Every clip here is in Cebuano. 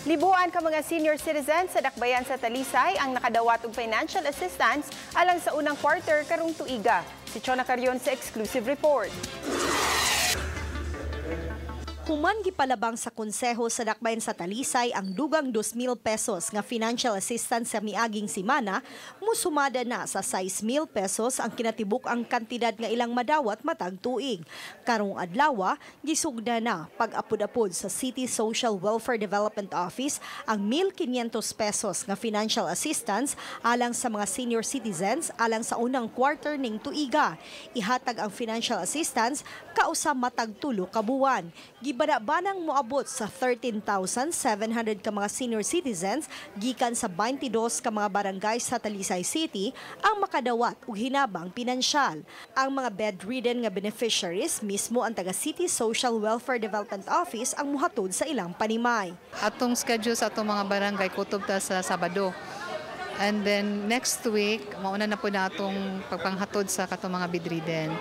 Libuan ka mga senior citizens sa Dakbayan sa Talisay ang nakadawat og financial assistance alang sa unang quarter karong tuiga. Si Chona Carion sa exclusive report. Human gipalabang sa konseho sa Dakbayan sa Talisay ang dugang 2,000 pesos nga financial assistance sa miaging simana, musumada na sa 6,000 pesos ang kinatibuk ang kantidad nga ilang madawat matag tuig. Karong adlaw, gisugda na pag-apod-apod sa City Social Welfare Development Office ang 1,500 pesos nga financial assistance alang sa mga senior citizens alang sa unang quarter ning tuiga. Ihatag ang financial assistance kausa matag 3 ka buwan. Gibana-banang moabot sa 13,700 ka mga senior citizens gikan sa 22 ka mga barangay sa Talisay City ang makadawat og hinabang pinansyal. Ang mga bedridden nga beneficiaries, mismo ang taga City Social Welfare Development Office ang muhatod sa ilang panimay. Atong schedule sa atong mga barangay, kutob ta sa Sabado. And then next week, mauna na po na atong pagpanghatod sa katong mga bedridden.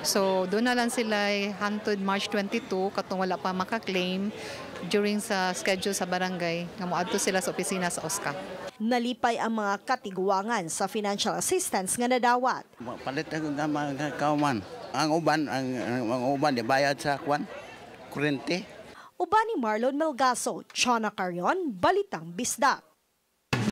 So doon na lang sila hantod March 22, katong wala pa maka-claim during sa schedule sa barangay nga moadto sila sa opisina sa OSCA. Nalipay ang mga katiguangan sa financial assistance nga nadawat. Palit ako nga mga kauman. Ang uban di bayad sa kwan, kuryente. Uban ni Marlon Melgaso, Chona Carion, Balitang Bisdak.